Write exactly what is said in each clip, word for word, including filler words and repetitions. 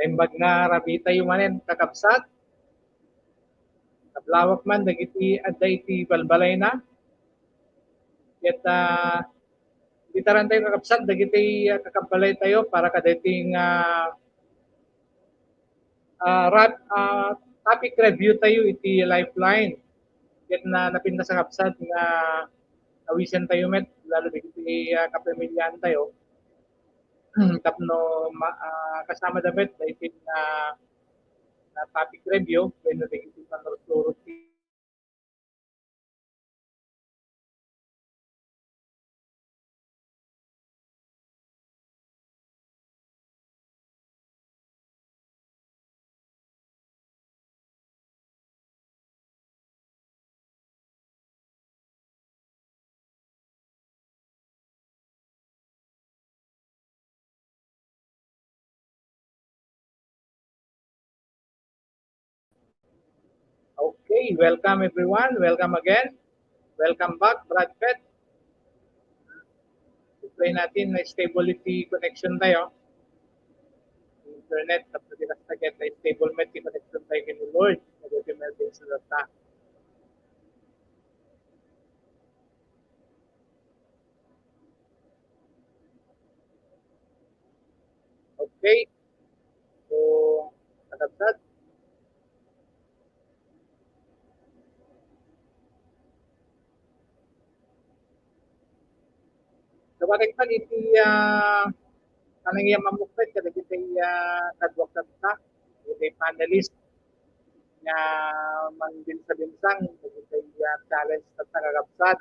Imbag nga rabii tayo manen, kakabsat. Kablawak man dagiti adda iti balbalayna. Ket, ah, itaran tayo, kakabsat, dagiti, ah, kakabbalay tayo para kadagiti nga, ah, rap-, ah, topic review tayo iti Lifeline. Ket na, napintas, kakabsat, nga awisen tayo met, lalo dagiti, ah, kapamilyaan tayo. Tapno ma-, ah, kasama da met daytoy nga, nga topic review wenno dagiti panurot-urot ti Okay, welcome everyone. Welcome again. Welcome back, Brad Pet. Pray natin na stability connection tayo. Internet, tapos di na stable met ti connection tayo kay Lord. Nag-emergency na ta. Okay. So, kakabsat. Sa balik man iti, ah, kanang iya mamukpet kadagiti, ah, kaduak tatta, iti panelist nga mangbinsabensang dagiti, ah, challenge tatta, kakabsat.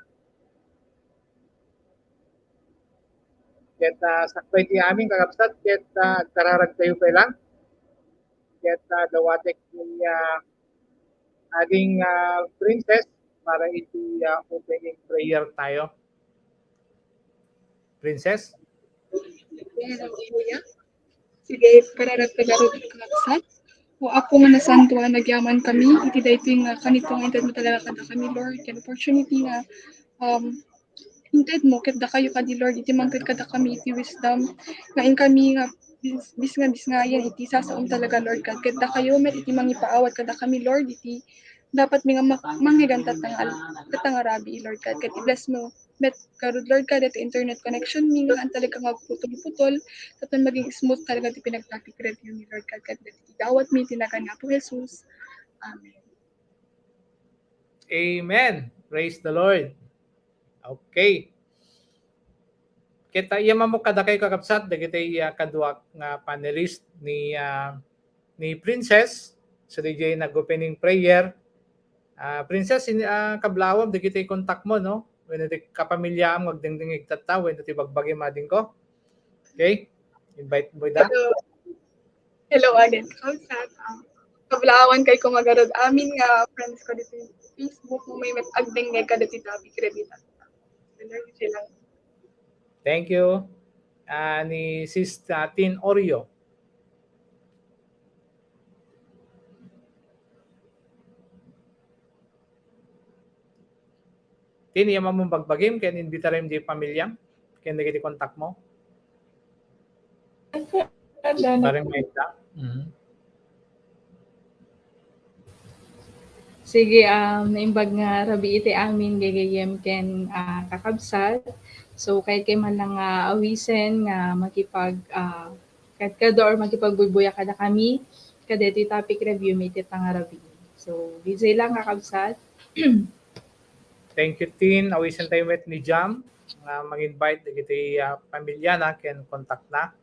Ket, ah, sakbay ti amin, kakabsat, ket, ah, agkararag tayo pay lang. Ket, ah, dawatek ni, ah, ading, ah, Princess para iti, ah, opening prayer tayo. Princess? Hello, Kuya. Sige, kararag tayo, kakabsat. O Apo nga nasanto, agyaman kami iti daytoy nga kanito nga inted mo talaga kadakami, Lord, ken opportunity nga, um, inted mo ket dakayo kadi, Lord, iti mangted kadakami iti wisdom nga inkami nga bis-, bisnga-bisngayen iti sasaom talaga, Lord God, ket dakayo met iti mangipaawat kadakami, Lord, iti dapat mi nga mak-, mangngeganta nga al-, ket nga rabii, Lord God, ket i-bless mo met garud, Lord God, iti internet connection mi nga saan talaga nga agputol-putol, tapno maging smooth talaga ti pinagtapik review mi, Lord God, ket dagiti dawat mi iti nagan ni Apo Jesus. Amen. Amen. Praise the Lord. Okay. Ket, ah, iyammamok kadakayo, kakabsat, dagiti, ah, kaduak nga panelist ni, ah, ni Princess. So, diay nag-opening prayer. Ah, Princess, in-, ah, kablawam dagiti kontak mo, no? Wenno ti kapamiliaam nga agdengdengngeg tatta, wenno ti bagbagim, adingko. Okay? Invite mo ida. Hello. Hello again, kakabsat. Um, kablaawan kay ko nga garud amin nga friends ko ditoy Facebook, no, may met agdengngeg kadagiti topic review tatta. Thank you. Ah, ni Sis, ah, Tin Oreo. Tin, iyammamok bagbagim ken inbitarem diay pamiliam ken dagiti kontak mo. Bareng maita. Mhm. Sige, um, naimbag nga rabii iti amin, gaygayem ken, ah, kakabsat. So, kayatkayo man lang nga awisen nga makipag, ah, kadkado or makipagbuybuya kadakami kadaytoy topic review mi iti ta nga rabii. So, diay lang, kakabsat. Thank you, Tin. Awisen tayo met ni Jam nga mang-invite dagiti, ah, pamiliana ken kontakna.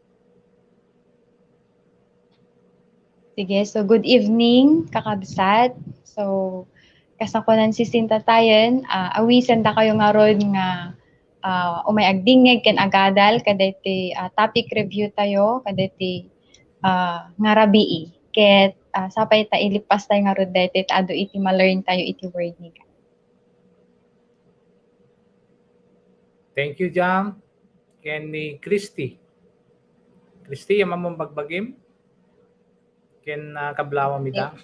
Sige, so good evening, kakabsat. So, kas nakunan ni Sis Tin Tatayen, ah, awisen dakayo ngarud nga, ah, umay agdingngeg ken agadal kadaytoy, ah, topic review tayo kadaytoy, ah, nga rabii. Ket, ah, sapay ta ilipas tayo ngarud daytoy ta adu iti ma-learn tayo iti word ni God. Thank you, Jam. Ken ni Christy. Christy, iyammamok bagbagim ken, ah, kablawam ida.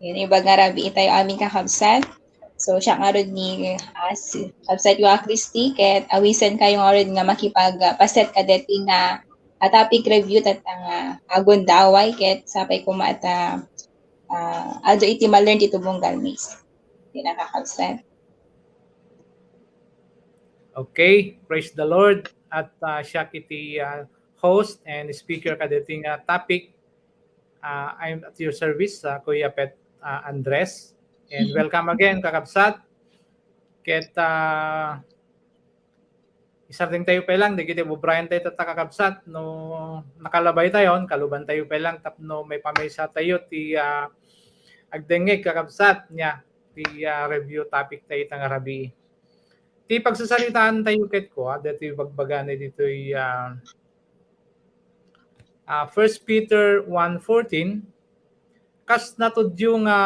Yen, imbag nga rabii tayo amin, kakabsat. So, siak ngarud ni, ah, si, kabsat ko a Christy, ket awisenkayo ngarud nga makipag, ah, paset kadaytoy nga a topic review tatta nga agundaway ket sapay koma ta, ah, adu iti ma-learn ti tubong galmis. Di nakakabsat. Okay, praise the Lord. At, ah, siak iti, ah, host and speaker kadaytoy nga topic. Ah, I'm at your service, ah, Kuya Pet, ah, Andres. And welcome again, kakabsat. Ket, ah, isardeng tayo pay lang dagiti bubrayen tayo tatta, kakabsat. No nakalabay tayo, kaluban tayo pay lang tapno maipamaysa tayo ti, ah, agdengngeg, kakabsat, nia ti, ah, review topic tayo ita nga rabii. Ti pagsasaritaan tayo ket kua, daytoy bagbagana ditoy, ah, ah, First Peter one fourteen, "Kas natudyo nga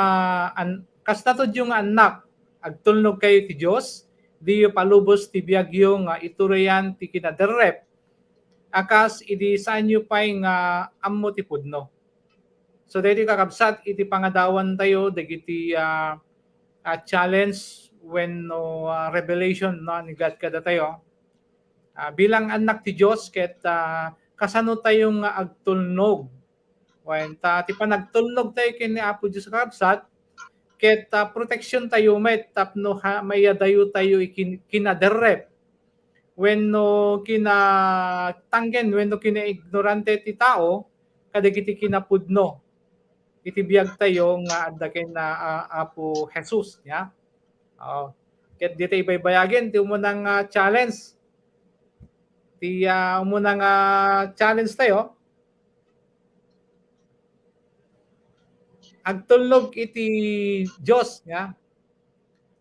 an-, kas natudyo nga annak, agtulnog kayo ti Dios, diyo palubos ti biagyo nga iturayan ti kinaderrep, a kas idi saanyo pay nga ammo ti pudno." So, daytoy, kakabsat, iti pangadawan tayo dagiti, ah, ah, challenge wenno, ah, revelation, no, ni God kadatayo. Ah, bilang annak ti Dios ket, ah, kasano tayo nga agtulnog? Wen ta ti panagtulnog tayo ken ni Apo Dios, kakabsat, ket, ah, protection tayo met tapno ha, maiyadayo tayo ikin-, kinaderrep wenno kinatanggen wenno kinaignorante ti tao kadagiti kinapudno iti biag tayo nga adda ken, ah, Apo Jesus, ya. Oo. Ket dita ibaybayagen ti umuna nga challenge. Ti, ah, umuna nga challenge tayo, agtulnog iti Dios, ya.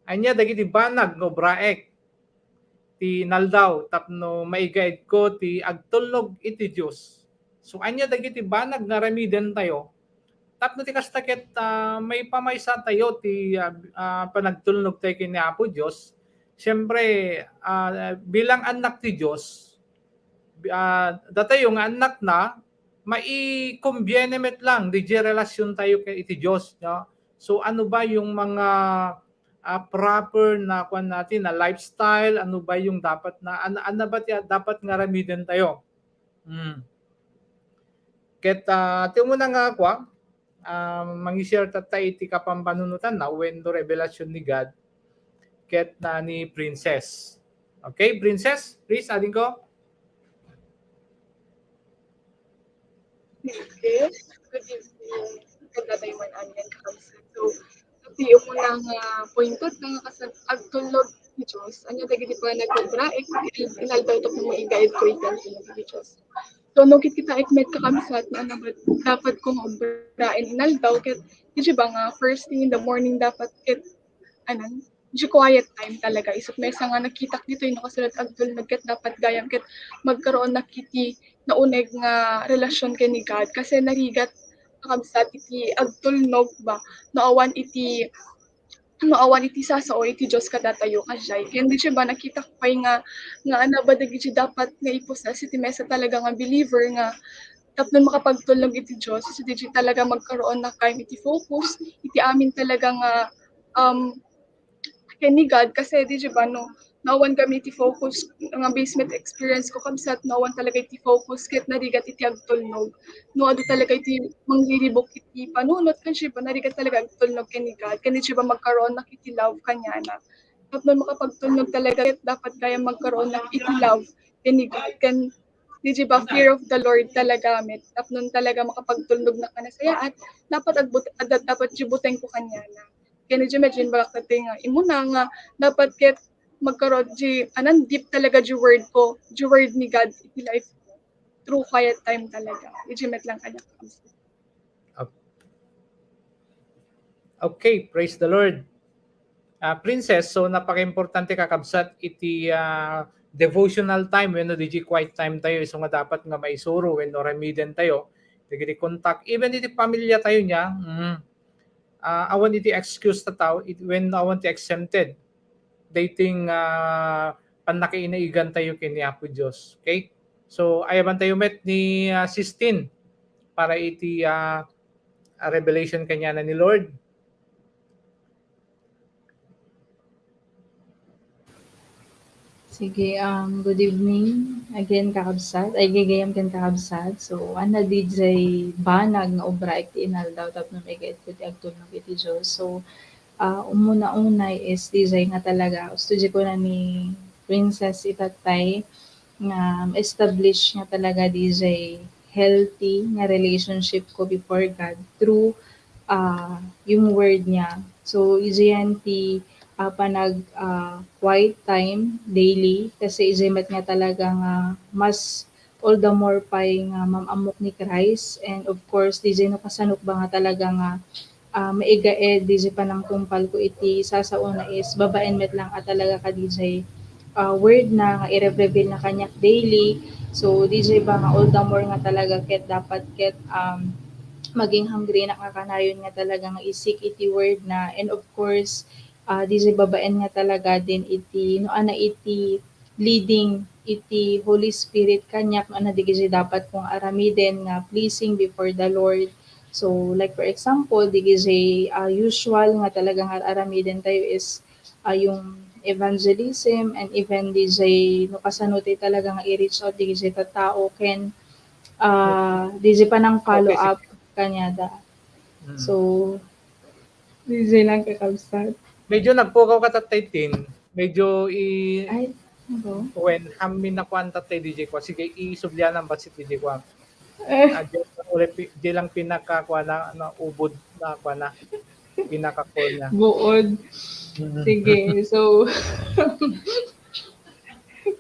Ania dagiti banag nga ubraek ti inaldaw tapno maigaedko ti agtulnog iti Dios? So, ania dagiti banag nga aramiden tayo tapno ti kasta ket, ah, maipamaysa tayo ti, ah, ah, panagtulnog tayo ken ni Apo Dios? Siyempre, ah, bilang annak ti Dios, ah, datayo nga annakna, maikombiene met lang didiay relasyon tayo ken iti Dios, no? So, ano ba yung mga, ah, proper na, kuwan natin, na lifestyle? Ano ba yung dapat na, ano, ano ba ti dapat nga aramiden tayo? Hmm. Ket, ah, ti umuna nga, kuwan, ah, mangi-share tatta iti kapambanunotanna wenno revelasyon ni God ket na ni Princess. Okay, Princess, please, adingko. Okay. Good evening. Maganda tayo man anyan, kakabsat. So, ti umuna nga pointo, nga kasan-, agtulnog ti Dios. Ania dagiti panagkubra, eh, inaldaw to kung maigaedko ikan ti Dios. So, no, kit kita, eh, met, kakabsat, nga ano ba, dapat kong obra, inaldaw, ket, di ba nga, first thing in the morning, dapat, ket, anan, di quiet time talaga. Isut' maysa nga nakitak ditoy, no, kasalat agtulnog, ket dapat gayam, ket magkaroon na kiti nauneg nga relasyon ken ni God. Kasi narigat, kakabsat, iti agtulnog ba, no awan iti, no awan iti sasao iti Dios kadatayo, kasdiay. Ken di ba nakitak pay nga, nga ano ba dagiti dapat nga i-possess iti maysa talaga nga believer nga tapno makapagtulnog iti Dios, so di talaga magkaroon na time iti focus, iti amin talaga nga, um, ken ni God, kasi di ba, no, nawan kami iti focus, nga based met experience ko, kabsat, nawan talaga iti focus, ket narigat iti agtulnog. No, adu talaga iti mangliribuk iti panunot, kasi ba, narigat talaga agtulnog ken ni God, ken di ba magkaroon na iti love kaniana. Tapno makapagtulnog talaga, ket dapat gayam magkaroon na iti love ken ni God, ken di ba, fear of the Lord talaga met. Tapno talaga makapagtulnog na kanasayaat, dapat agbut-, ad-, dapat di buteng ko kaniana. Ken di imagine balak tayo nga, imuna nga, dapat ket magkaroon di, anan, deep talaga di word ko, di word ni God, iti life ko. Through quiet time talaga. Di met lang kanya. Okay, praise the Lord. Ah, Princess, so napaka-importante, kakabsat, iti, ah, devotional time wenno di quiet time tayo, isu nga dapat nga maisuro wenno aramiden tayo dagiti kontak, even iti pamilya tayo niya, mm, ah, awan iti excuse ta tao, it, when awan ti exempted, daytoy, ah, pannakainaigan tayo ken ni Apo Dios. Okay? So, ayaban tayo met ni, ah, Sistine para iti, ah, revelation kaniana ni Lord. Sige, um, good evening again, kakabsat. Ay, gigayam ken kakabsat. So, ania diay banag nga obraek ti inaldaw tapno maigaedko ti agtulnog iti Dios. So, ah, umuna-unay is diay nga talaga, gusto di ko na ni Princess itatay nga establish nga talaga diay healthy nga relationship ko before God through, ah, yung word niya. So, idiay ti, ah, panag, ah, quiet time daily kasi idiay met nga talaga nga mas all the more pay nga maam-ammok ni Christ. And of course, diay no kasanok ba nga talaga nga, ah, maigaed diay panangtungpal ko iti sasaona is babaen met lang a talaga kadiay, ah, word na nga i-reveal na kaniak daily. So, diay ba nga all the more nga talaga ket dapat ket, um, maging hungry na nga kanayon nga talaga nga isik iti word na. And of course, ah, diay babaen nga talaga din iti, no, ana iti leading iti Holy Spirit kaniak, no, ana diay dapat kong aramiden nga pleasing before the Lord. So, like for example, diay, ah, usual nga talaga nga aramiden tayo is, ah, yung evangelism and even diay no kasano tayo talaga nga i-reach out diay tattao ken, ah, diay panang follow Okay, sige. up kaniada. Mm. So, diay lang kakabsat. Medyo nagpukaw ka, Tatay Tin. Medyo i- Ay, hello. When, hamin na kuan, Tatay D J kuan. Sige, isublian ang batsit D J kuan. Eh. Ah, diyan lang ulit pi-, diyan lang pinaka kuan na, na ubod na kuan na. Pinaka core na. Buod. Mm. Sige, so,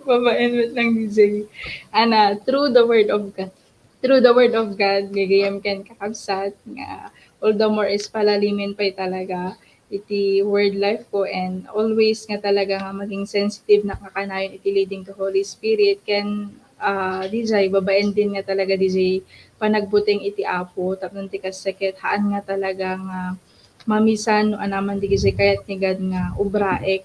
babaen met lang, D J. Ana, through the word of God. Through the word of God, gagayam ken kakabsat nga all the more is palalimen pay talaga iti word life ko and always nga talaga nga maging sensitive na kakanayon iti leading to Holy Spirit ken, ah, D J, babaen din nga talaga D J panagbuteng iti Apo tapno ti kasakit haan nga talaga nga mamisan no anaman di kayat ni God nga ubraek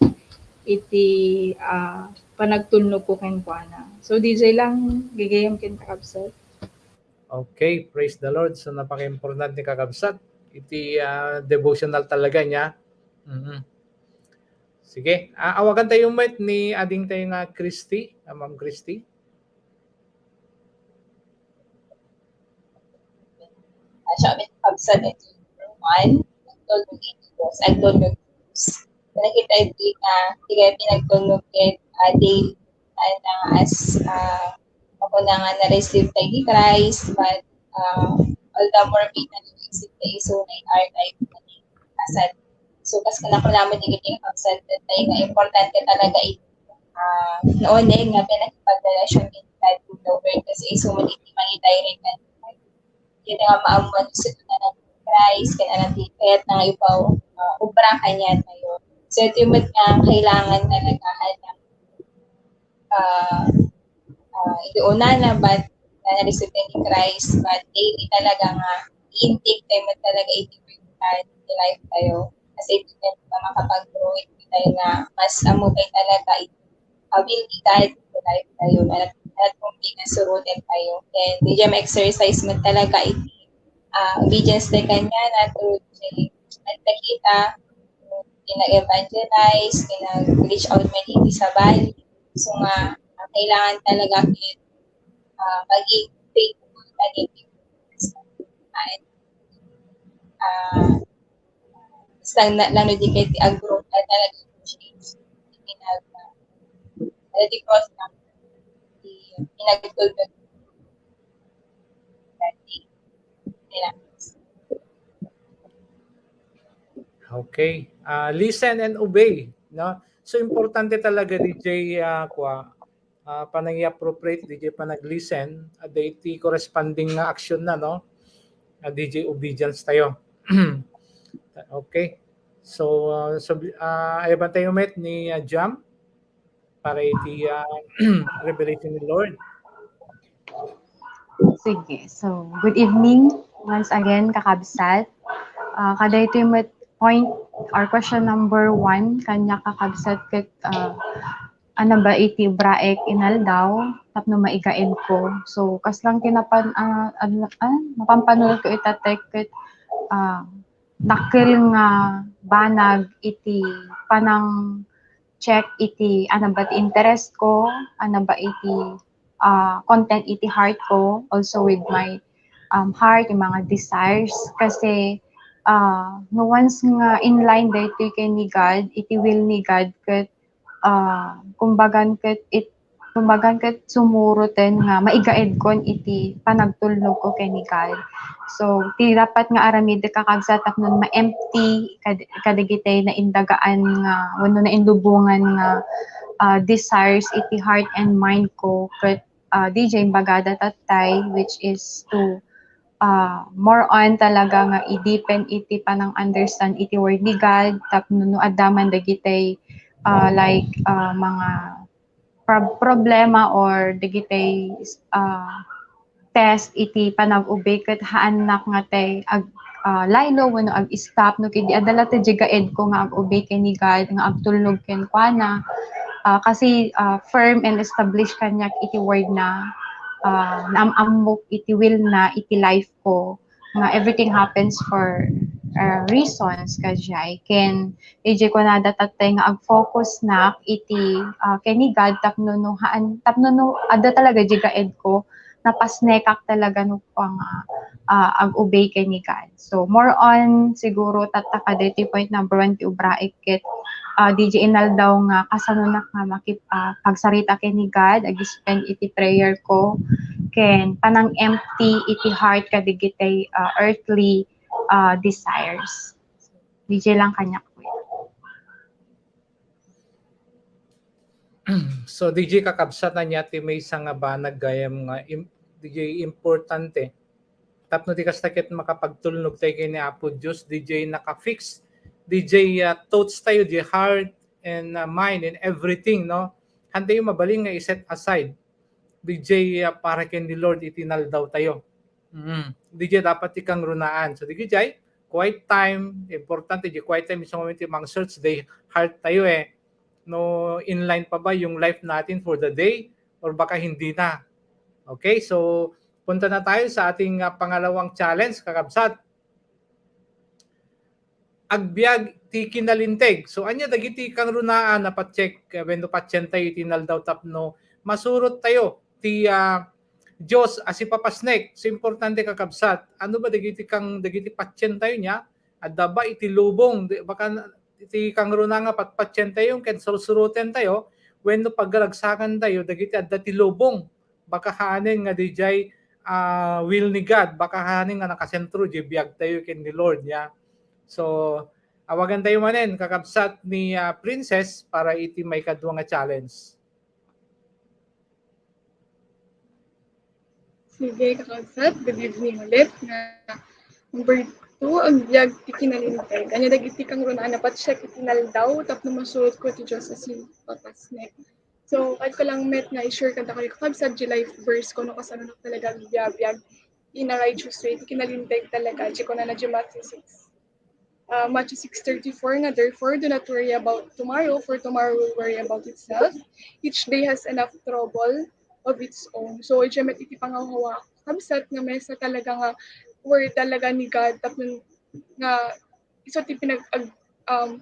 iti, ah, panagtulnog ko kenkuana. So, D J lang, gagayam ken kakabsat. Okay, praise the Lord. So, napaka-importante, kakabsat. Iti, ah, devotional talaga niya. Mhm. Sige, ah, awagan tayo met ni ading tayo nga Christy, ah, Ma'am Christy. Ah, siya, kakabsat, iti number one, nagtulnog iti Dios, agtulnog iti Dios. Nakita iti nga, ti kayat ti nagtulnog ket, ah, daily, ah, na as, ah, ako na nga na-receive tayo ni Christ, but, ah, all the more, may na-receive tayo, so, nine hour tayo, asal. So, kas kunam-, kunam-, di kita yung absent tayo nga importante talaga iti, ah, no, nga pinakipagrelasyon iti Bible lover kasi isu man iti mangidirect ken Bible. Iti nga maammuan isu nga nag-Christ, ken anak ti ket nga ipaw, ah, obra kaniatayo. So, iti met nga kailangan talaga nga, ah, ah, iti unana, but na-receive ni Christ, but daily talaga nga i-intake tayo met talaga iti word iti life tayo. Kasi iti nga makapag-grow iti tayo nga mas ammo pay talaga iti abilidad iti life tayo. Anak, anak kung pinasurotan tayo. And di dyan ma-exercise met talaga iti, ah, obedience tayo kanya na through the nagkakita, pinag-evangelize, pinag-reach out man iti sabali. So nga, ang kailangan talaga ket, ah, maging faithful ka din. Ah, basta na, lang di kay ti agrong na talaga change. Pinag-, ah, di cross lang. Di, pinagtulog. Dati. Kailangan. Okay. Ah, listen and obey, no? So, importante talaga, D J, ah, kwa, ah, panang i-appropriate, D J, panag-listen, ah, daytoy corresponding nga action na, no? Ah, D J, obedience tayo. Okay. So, ah, so, ah, ayaban tayo met ni, ah, Jam para iti, ah, revelation ni Lord. Sige. So, good evening once again, kakabsat. Ah, kadaytoy met point or question number one, kaniak, kakabsat, ket, ah, ania ba iti ubraek inaldaw tapno maigaedko. So, kas lang ti napan-, ah, ad-, ah, napampanood ko ita ket, ah, dakkel nga banag iti panang check iti, ano ba ti interest ko, ano ba iti, ah, content iti heart ko, also with my, um, heart, yung mga desires. Kasi, ah, no once nga in line daytoy ken ni God, iti will ni God, ket, ah, kumbagan ket it-, kumbagan ket sumuroten nga maigaedkon iti panagtulnog ko ken ni God. So, ti dapat nga aramid, kakabsat, tapno ma-empty kad-, kadagitay naindagaan nga wenno nainlubongan nga, ah, desires iti heart and mind ko, ket, ah, D J, imbagada tattay, which is to, ah, more on talaga nga i-deepen iti panang-understand iti Word ni God, tapno no adda man dagitay, ah, like, ah, mga prob-, problema or dagitay, ah, test iti panag-obey ket haannak nga tay ag-, ah, laylo wenno ag-stop no ket di adda latta diay gaedko nga ag-obey ken ni God, nga agtulnog kenkuana. Ah, kasi, ah, firm and established kaniak iti word na, ah, naam-ammok iti will na iti life ko. Nga everything happens for, uh, reasons, kajay. Ken, idiay kunada tattay nga ag-focus nak iti, uh, ken ni God tapno no haan, tapno no adda talaga diay gaedko, napasnekak talaga no, nga, uh, ag-obey ken ni God. So, more on siguro tatta kadaytoy point number one ti ubraek ket, uh, diay inaldaw nga kasanonak nga makip-, uh, pagsarita ken ni God, ag-spend iti prayer ko, ken panang-empty iti heart kadagitay, ah, earthly, ah, desires. Diay lang kaniak, kuya. So, D J, kakabsat, ania ti maysa nga banag gayam nga im-, D J, importante. Tapno ti kasta ket makapagtulnog tayo ken ni Apo Dios, D J, naka-fix, D J, ah, thoughts tayo, D J, heart and, ah, mind and everything, no? Haan tayo mabalin nga i-set aside, D J, ah, para ken ni Lord iti inaldaw tayo. Mm. D J, dapat ti kangrunaan. So, D J, quiet time, importante di quiet time, isang momento mang-search the heart tayo eh. No, in line pa ba yung life natin for the day or baka hindi na? Okay, so punta na tayo sa ating, ah, pangalawang challenge, kakabsat. Agbiag ti kinalinteg. So, ania dagiti kangrunaan a patse-, eh, wenno patien tayo iti inaldaw tapno masurot tayo ti, ah, Dios a sipapasnek. So, importante, kakabsat. Ano ba dagiti kang-, dagiti patien tayo nia? Adda ba iti lubong? Di, baka na, iti kangrunaan nga patpatien tayo, ken sursuroten tayo, wenno pagragsakan tayo, dagiti adda ti lubong. Baka haanen nga diay, ah, will ni God, baka haanen nga nakasentro diay biag tayo ken ni Lord, ya. So, awagan tayo manen, kakabsat ni, ah, Princess, para iti maikadua nga challenge. Sige, kakabsat. Good evening ulit. Nga number two, agbiag ti kinalinteg. Ania dagiti kangrunaan a patse-, iti inaldaw tapno masurot ko ti Dios a sipapasnek. So, ket ko lang met nga i-share kadakayo, kakabsat, diay life verse ko no kasano nak talaga agbiabiag in a righteous way. Ti kinalinteg talaga, diay kunana diay Matthew six. Uh, Matthew six thirty-four nga, "Therefore, do not worry about tomorrow, for tomorrow will worry about itself. Each day has enough trouble of its own." So, diay met iti pangahuahuaak, kakabsat, nga maysa talaga nga worry talaga ni God, tapno nga isu ti pinag-, ag-, um,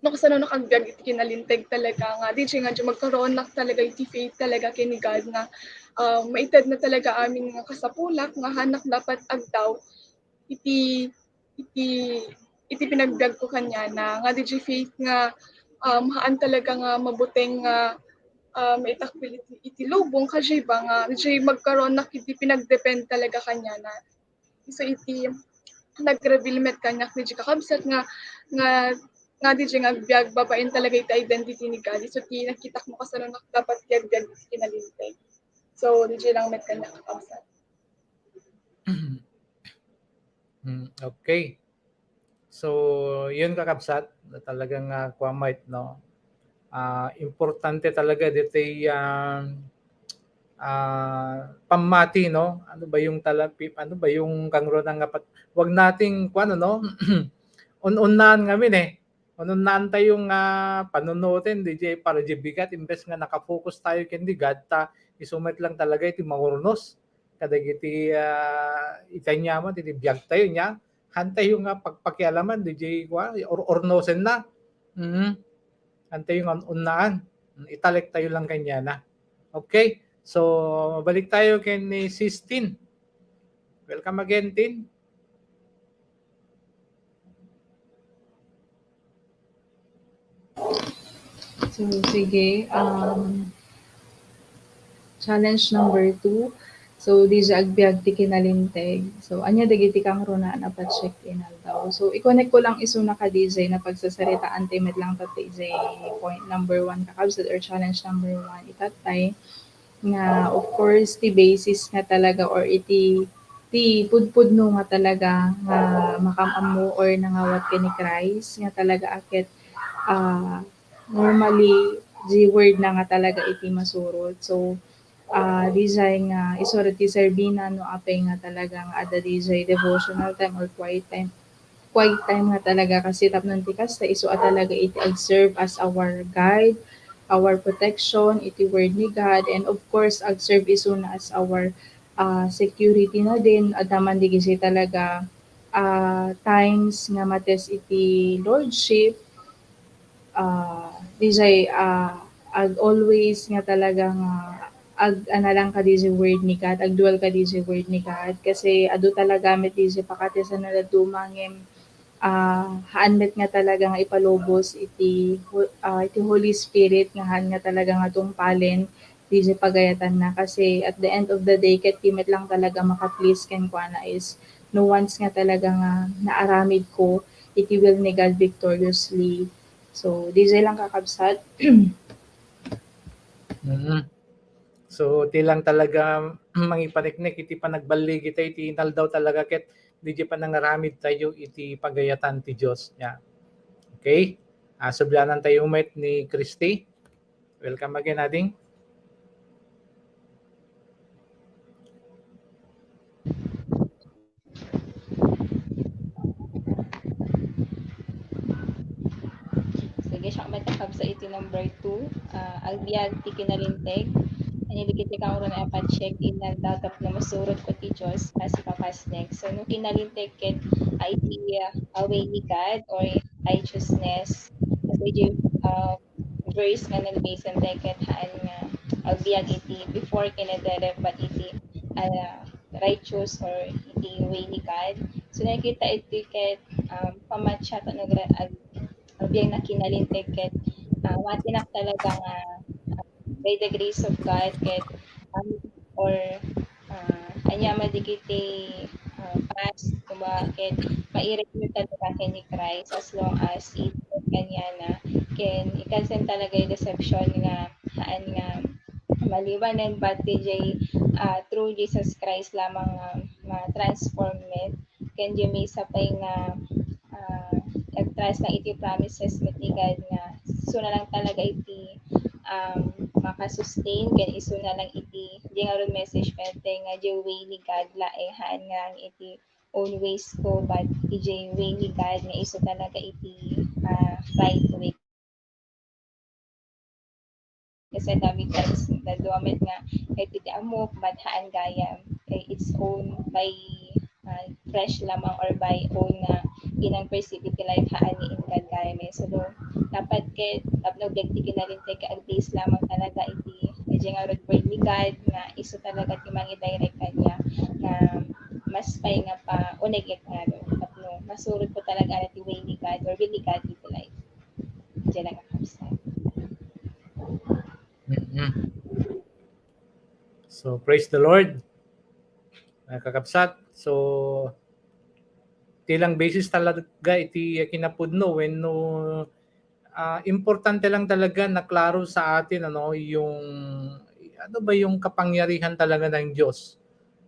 no kasano nak agbiag iti kinalinteg talaga nga, diay nga diay magkaroon nak talaga iti faith talaga ken ni God nga, um, maited na talaga amin nga kasapulak nga haanak dapat agdaw iti, iti, iti pinagbiag ko kaniana, nga diay faith nga, um, haan talaga nga mabuteng nga, um, maitakbil iti, iti lubong, kajay ba nga, diay magkaroon nak iti pinagdepend talaga kaniana. So, iti nag-reveal met kaniak diay, kakabsat, nga, nga, nga diay nga agbiag babaen talaga iti identity ni God. So, ti nakitak no kasano nak dapat ti agbiag iti kinalinteg. So, diay lang met kaniak, kakabsat. Mm, okay. So, yun, kakabsat, talagang, ah, kuwan met, no? Ah, importante talaga ditoy, ah, ah, pammati, no? Ano ba yung tala-, pi-, ano ba yung kangrunaan nga pat-, wag nating, kuwan, no? Un-unnaan ngamin eh. Un-unnaan tayo nga panunoten, diay para diay bigat, imbes nga naka-focus tayo ken ni God, ta isu met lang talaga iti mangurnos kadagiti, ah, iti aniaman, iti biag tayo, nia, haan tayo nga pagpakialaman, diay, kuwan, or-, urnosen na. Mhm. Antayo nga unnaan. Italek tayo lang kaniana. Okay? So, balik tayo kay ni Sis Tin. Welcome again, Tin. So, sige. Um, challenge number two. So, D J, agbiag ti kinalinteg. So, ania dagiti kangrunaan a pa-check ti inaldaw? So, i-connect ko lang isuna ka D J na pagsasaritaan ti met lang ta ti point number one, kakabsat, or challenge number one, itatay nga, of course, ti basis nga talaga or iti, ti pudpudno nga talaga nga makam-ammo or nangawat ken ni Christ nga talaga a ket, ah, normally, the word na nga talaga iti masurot. So, ah, D J nga isu ti serbina no apay nga talaga nga adda D J devotional time or quiet time, quiet time nga talaga kasi tapno ti kasta isu a talaga iti ag-serve as our guide, our protection, iti word ni God, and of course, ag-serve isuna as our, ah, security na din. Adda man di kasi talaga, ah, times nga matest iti lordship, ah, D J, ah, ag always nga talaga nga ag-ana lang ka D J word ni God, agdual ka D J word ni God, kasi adu talaga met D J pakati sa nadaduma ngem, ah, haan met nga talaga nga ipalubos iti Ho-, ah, iti Holy Spirit nga haan nga talaga nga tungpalen D J pagayatanna, kasi at the end of the day, ket ti met lang talaga maka-please kenkuana is no once nga talaga nga naaramid ko iti will ni God victoriously. So, D J lang kakabsat. Mm. So, ti lang talaga mangipaniknik iti panagballigi tayo iti inaldaw talaga ket D J panangaramid tayo iti pagayatan ti Dios. Yeah. Okay? Ah, sublianan tayo met ni Christy. Welcome again, ading. Sige, siak met kakabsat iti number two. Ah, agbiag ti kinalinteg. Ania dagiti kangrunaan a pa-check ti inaldaw tapno masurot ko ti Dios a sipapasnek. So, no kinalinteg ket, ah, iti, ah, way ni God or righteousness. Kasi, ah, verse nga nagbisan tayo ket haan nga agbiag iti before ken derrep, but iti, ah, righteous or iti way ni God. So, nakita iti ket, um, pamatiak no ag-, agbiag na kinalinteg ket, ah, matinak talaga nga, ah, by the grace of God ket, um, or, ah, ania man dagiti, ah, past, kumbaga, ket mairay mi talaga ken ni Christ as long as ited kaniana, ken i-cancel talaga ti deception nga haan nga maliwanen, but D J, ah, through Jesus Christ lamang nga ma-transform met. Ken di maysa pay nga, ah, nag-trust lang iti promises met ni God nga isuna lang talaga iti, um, maka-sustain, ken isuna lang iti, di ngarud message met nga di way ni God laeng, haan nga iti own ways ko, but iti way ni God nga isu talaga iti, ah, right way. Kasi dami times, nadua met nga, eh, iti ammok, but haan gayam. Eh, it's own by, ah, fresh lamang or by own nga inang perceive iti life, haan ni in God gayam. Eh, so, dapat ket, tapno agbiag ti kinalinteg, ag-base lamang talaga iti, iti nga word ni God, nga isu talaga ti mangidirect kaniak, nga mas pay nga pa-uneg ket nga, tapno masurot ko talaga iti way ni God or will ni God iti life. Diyan lang ang kabsat. Mhm. So, praise the Lord, mga kakabsat. So, ti lang basis talaga iti kinapudno wenno, ah, importante lang talaga na klaro sa atin, ano, yung, ano ba yung kapangyarihan talaga ng Diyos.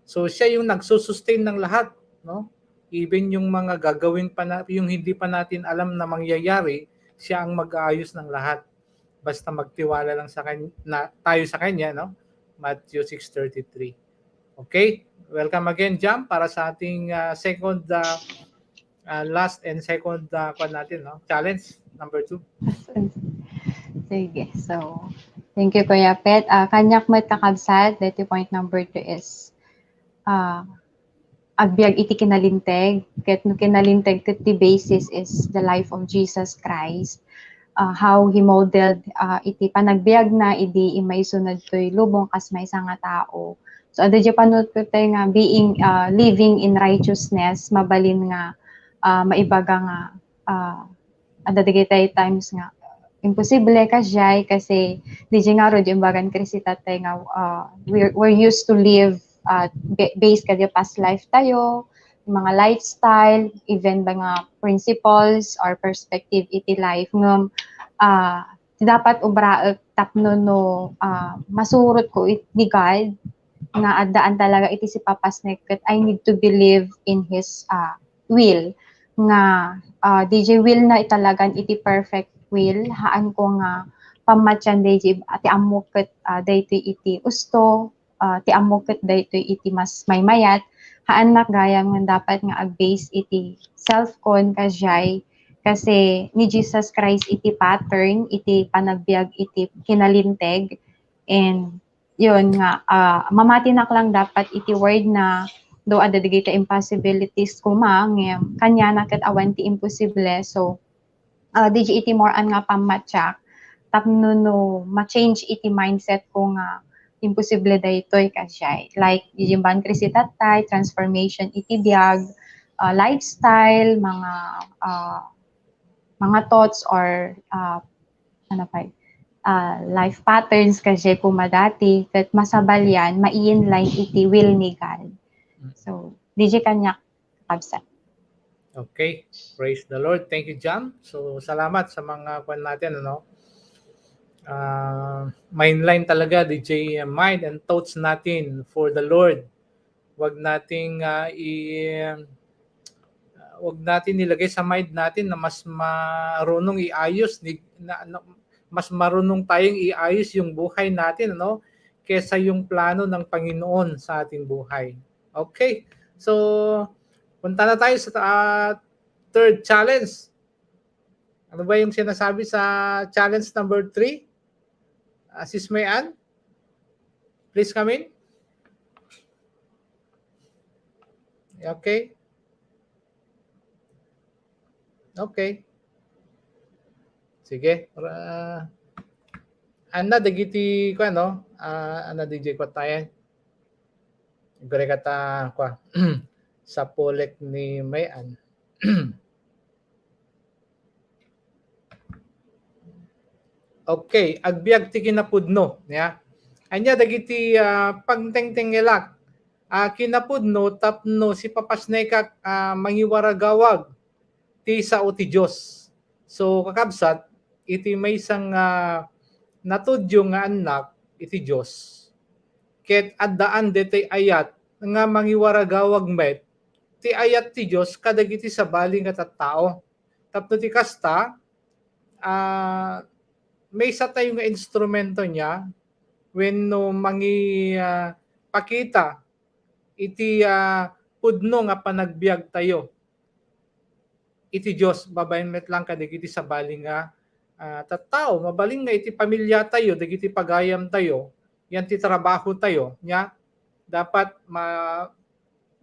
So, siya yung nagsusustain ng lahat, no? Even yung mga gagawin pa na, yung hindi pa natin alam na mangyayari, siya ang mag-aayos ng lahat. Basta magtiwala lang sa kanya, tayo sa kanya, no? Matthew six thirty-three. Okay? Welcome again, Jam, para sa ating, ah, second, ah, ah, last and second, ah, kwan natin, no? Challenge number two. Sige. So, thank you, Kuya Pet. Ah, kaniak met, kakabsat, deti point number two is, ah, agbiag iti kinalinteg. Ket no kinalinteg, ket the basis is the life of Jesus Christ. ah, how he modeled, ah, iti panagbiagna idi immaisuna ditoy lubong kas maysa nga tao. So, adda diay panunotko tayo nga being, ah, living in righteousness, mabalin nga, ah, maibaga nga, ah, adda dagiti times nga imposible kasdiay kasi diay ngarud imbagan Krisita tayo nga, ah, we're, we're used to live, ah, ba-, based kadi past life tayo, mga lifestyle, even mga principles or perspective iti life. Ngem, ah, ti dapat ubraek tapno no, ah, masurotko it-, ni God nga addaan talaga iti sipapasnek ket I need to believe in His, ah, will nga, ah, diay willna talagan iti perfect will, haanko nga pammatian diay ti ammok ket, ah, daytoy iti usto, ah, ti ammok ket daytoy iti mas maymayat, haannak gayam nga dapat nga ag-base iti self-kon kasdiay, kasi ni Jesus Christ iti pattern, iti panagbiag iti kinalinteg, and yun nga, ah, mamatinak lang dapat iti word na, though adda dagiti impossibilities koma, ngem kaniana ket awan ti imposible. So, ah, diay iti more on nga pammatiak tapno no ma-change iti mindset ko nga imposible daytoy kasdiay. Like, diay imbagan Krisita tayo, transformation iti biag, ah, lifestyle, mga, ah, mga thoughts or, ah, ano pa, ah, life patterns kasdiay pay madati, ket masabalian, mai-in line iti will ni God. So, diay kaniak kabsat. Okay. Praise the Lord. Thank you, John. So, salamat sa mga kwan natin, ano? Ah, ma-in line talaga, diay mind and thoughts natin for the Lord. Wag nating, ah, i-, ah, wag natin ilagay sa mind natin na mas marunong iayos, ni, na, na, mas marunong tayong iayos yung buhay natin, ano, kesa yung plano ng Panginoon sa ating buhay. Okay. So, punta na tayo sa, ah, third challenge. Ano ba yung sinasabi sa challenge number three? Ah, Sis May Ann, please come in. Okay. Okay. Sige. Para, anna dagiti, kuan, no? Ah, anna diay kuan tayo. Ibaga ta, kuan, sa pulek ni May Ann. Okay, agbiag ti kinapudno, ya. Ania dagiti, ah, pagtengtengelak, ah, kinapudno tapno sipapasnekak, ah, mangiwaragawag ti sao ti Dios. So, kakabsat, iti maysa nga natudyo nga annak iti Dios, ket addaan detoy ayat nga mangiwaragawag met ti ayat ti Dios kadagiti sabali nga tattao. Tapno ti kasta, ah, maysa tayo nga instrumento niya wenno mangi-, ah, pakita iti, ah, pudno nga panagbiag tayo iti Dios babaen met lang kadagiti sabali nga, ah, tattao. Mabalin nga iti pamilya tayo, dagiti pagayam tayo, yan ti trabaho tayo, nya dapat ma-,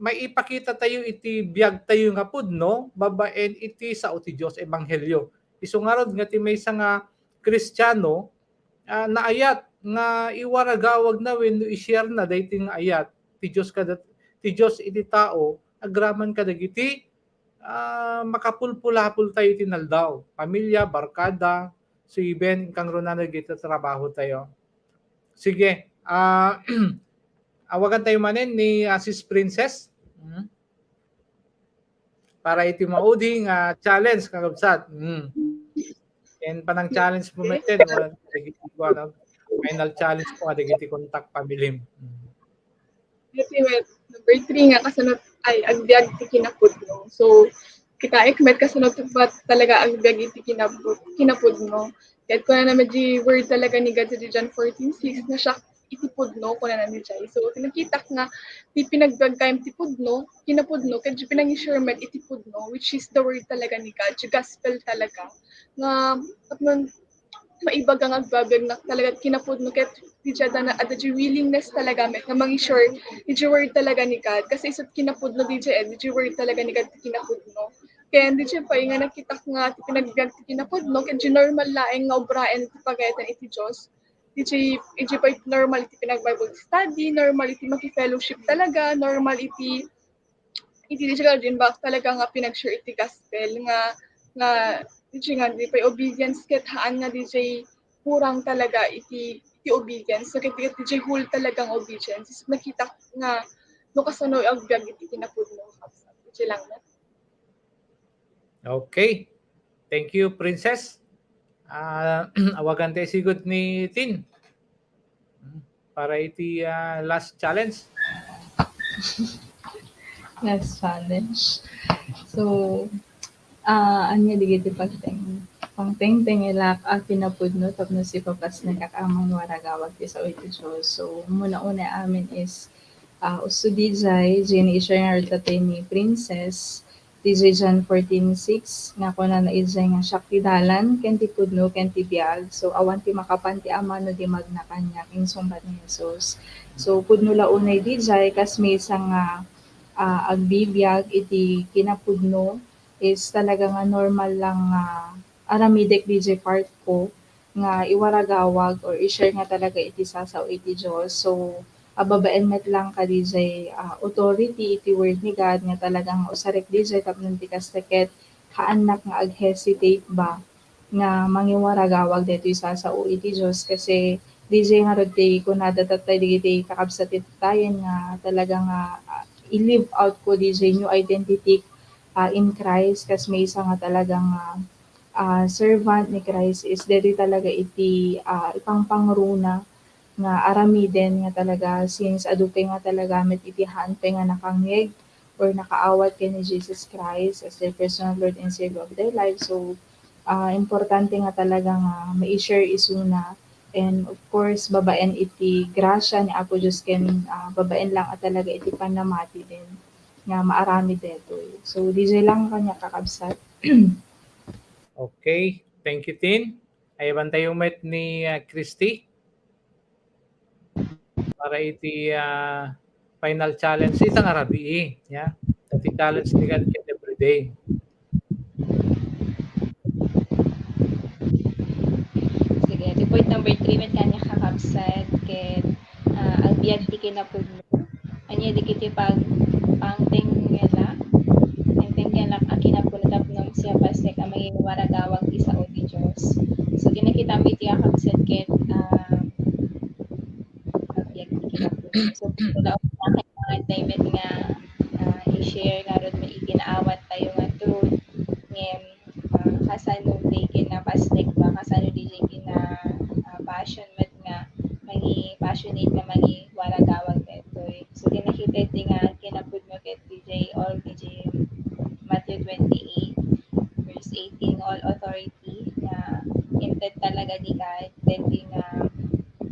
maipakita tayo iti biag tayo nga pudno babaen iti sao ti Dios, ebanghelyo. Isu ngarud nga ti maysa nga Kristiano, ah, naayat nga iwaragawagna wenno i-share na daytoy nga ayat ti Dios kada, ti Dios iti tao agraman kadagiti, ah, makapulpulapol tayo iti naldaw, pamilya, barkada, so even inkangrunana dagiti trabaho tayo. Sige, ah, awagan tayo manen ni, ah, Sis Princess. Hmm. Para iti maudi nga challenge, kakabsat. Hmm. And panang challenge mo met, ano, final challenge mo, dagiti kontak pamilim. Hmm. Iti met, number three nga kasano, ay, agbiag ti kinapudno. So, kitaek met kasano ba talaga agbiag iti kinapud-, kinapudno. Ket kunana met di word talaga ni God sa John fourteen six, nga siak iti pudno, kunana met diay. So, ti nakitak nga ti pinagbiag kayam ti pudno, kinapudno, ket di pinangi-share met iti pudno, which is the word talaga ni God, the gospel talaga. Nga, tapno maibaga nga agbiag na talaga kinapudno ket diay adda na, adda diay willingness talaga met nga mangi-share diay word talaga ni God. Kasi isut kinapudno diay, eh, diay word talaga ni God ti kinapudno. Ken diay pay nga nakitak nga ti panagbiag ti kinapudno, ket diay normal laeng nga obraen ti pagayatan iti Dios. Diay, diay pay normal ti pinag-Bible study, normal iti maki-fellowship talaga, normal iti, iti diay nga din ba talaga nga pinag-share iti gospel nga, nga diay nga diay pay obedience ket haan nga diay kurang talaga iti, iti obedience. So, ket, ket diay whole talagang obedience. Nakitak nga no kasano agbiag iti kinapudno. Diay lang na. Okay. Thank you, Princess. Ah, awagan tayo sigud ni Tin. Hmm, para iti, ah, last challenge. Last challenge. So, ah, ania dagiti pagteng-, pangtengtengelak a kinapudno tapno sipapasnekak a mangiwaragawag ti sao iti Dios. So, umuna-una amin is, ah, usto diay, diay i-share ngarud tayo ni Princess, diay John fourteen six, nga kunana idiay nga, "Siak ti dalan, ken ti pudno, ken ti biag. So, awan ti makapan ti Ama no di magna kaniak," insungbat ni Jesus. So, pudno la unay diay, kas maysa nga, ah, agbibiag iti kinapudno is talaga nga normal lang nga aramidek diay part ko nga iwaragawag or i-share nga talaga iti sasao iti Dios. So, a, babaen met lang kadi diay, ah, authority iti Word ni God nga talaga nga usarek diay tapno ti kasta ket haannak nga ag-hesitate ba nga mangiwaragawag daytoy sasao iti Dios kasi diay ngarud ti kunada tattay dagiti kakabsat ti tattayen nga talaga nga, ah, i-live out ko diay new identity, ah, in Christ kas maysa nga talaga nga, ah, servant ni Christ is daytoy talaga iti, ah, ipangpangruna nga aramiden nga talaga since adu pay nga talaga met iti haan pay nga nakangngeg or nakaawat ken ni Jesus Christ as their personal Lord and Savior of their life. So, ah, importante nga talaga nga mai-share isuna. And of course, babaen iti grasya ni Apo Dios ken, ah, babaen lang a talaga iti pannamatiden nga maaramid daytoy. So, diay lang kaniak kakabsat. Okay. Thank you, Tin. Ayaban tayo met ni, ah, Christy para iti, ah, final challenge. Ita nga rabii, ya. Iti challenge ni God ket everyday. Sige, iti point number three met kaniak kakabsat ket, ah, agbiag ti kinapudno. Ania dagiti pang-, pangtengelak? Pangtengelak a kinapudno tapno sipapasnek a mangiwaragawag ti sao ti Dios. So, ti nakitami iti kakabsat ket, ah, agbiag ti kinapudno. So, wala akong kailangan tayo met nga, ah, i-share ngarud nga ikinaawat tayo nga truth. Ngem, ah, kasano ti kinapasnek ba? Kasano diay kina, ah, passion met nga mangi-, passionate nga mangiwaragawag daytoy? So, ti nakita iti nga kinapudno ket diay, all diay Matthew twenty-eight, verse eighteen, "All authority," nga inted talaga ni God, daytoy nga,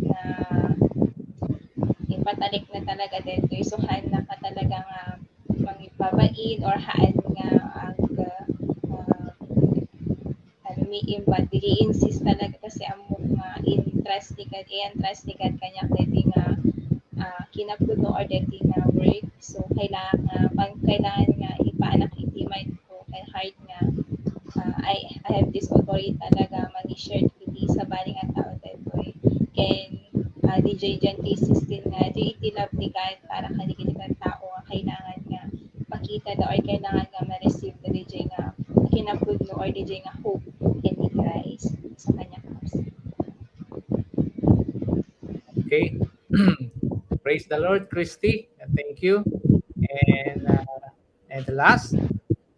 nga ipatalik na talaga daytoy. So, haanna ka talaga nga mangipabait or haan nga ag, ah, ano, mi-, imbat, diay insist talaga kasi ammok nga in-trust ni God, i-entrust ni God kaniak daytoy nga, ah, kinapudno or daytoy nga work. So, kailangan nga, pang-, kailangan nga ipaanak iti mind ko, kay heart nga, ah, I, I have this authority talaga, mangi-share iti sabali nga tao daytoy. Ken, ah, diay John three sixteen nga, diay iti love ni God para kadagiti tattao nga kailangan nga makita da or kailangan nga ma-receive da diay nga kinapudno or diay nga hope ken ni Christ sa kaniak. Okay. Praise the Lord, Christy. Thank you. And, uh, and the last,